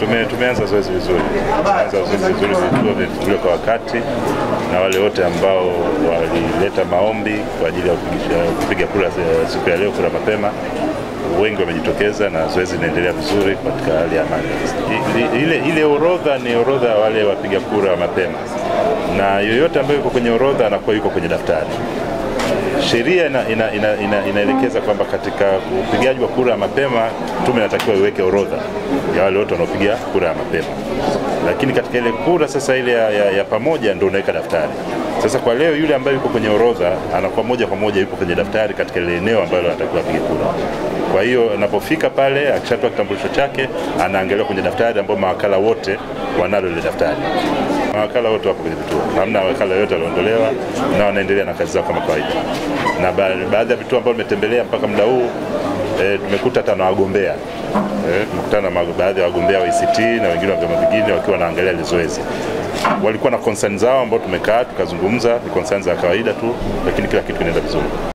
Tumeanza zoezi vizuri. Tumeanza zoezi vizuri, vituo vimefunguliwa kwa wakati na wale wote ambao walileta maombi kwa ajili ya kupiga kura siku ya leo, kura mapema, wengi wamejitokeza na zoezi linaendelea vizuri katika hali ya amani. Ile orodha ni orodha ya wale wapiga kura wa mapema, na yoyote ambaye yuko kwenye orodha anakuwa yuko kwenye daftari. Sheria inaelekeza kwamba katika upigaji wa kura ya mapema tume inatakiwa iweke orodha ya wale wote wanaopiga kura ya mapema. Lakini katika ile kura sasa ile ya pamoja ndio unaweka daftari. Sasa kwa leo yule ambaye yuko kwenye orodha anakuwa moja kwa moja yupo kwenye daftari katika ile eneo ambalo anatakiwa apige kura. Kwa hiyo anapofika pale akishatoa kitambulisho chake anaangalia kwenye daftari ambao mawakala wote wanalo ile daftari. Mawakala wote wapo kwenye vituo. Hamna wakala yote aliondolewa na wanaendelea na kazi zao kama kawaida. Na baadhi ya vituo ambavyo nimetembelea mpaka muda huu tumekuta hata na wagombea. Tumekutana na baadhi ya wagombea wa ACT na wengine wa vyama vingine wakiwa wanaangalia ile zoezi. Walikuwa na concern zao ambao tumekaa tukazungumza, ni concern za kawaida tu, lakini kila kitu kinaenda vizuri.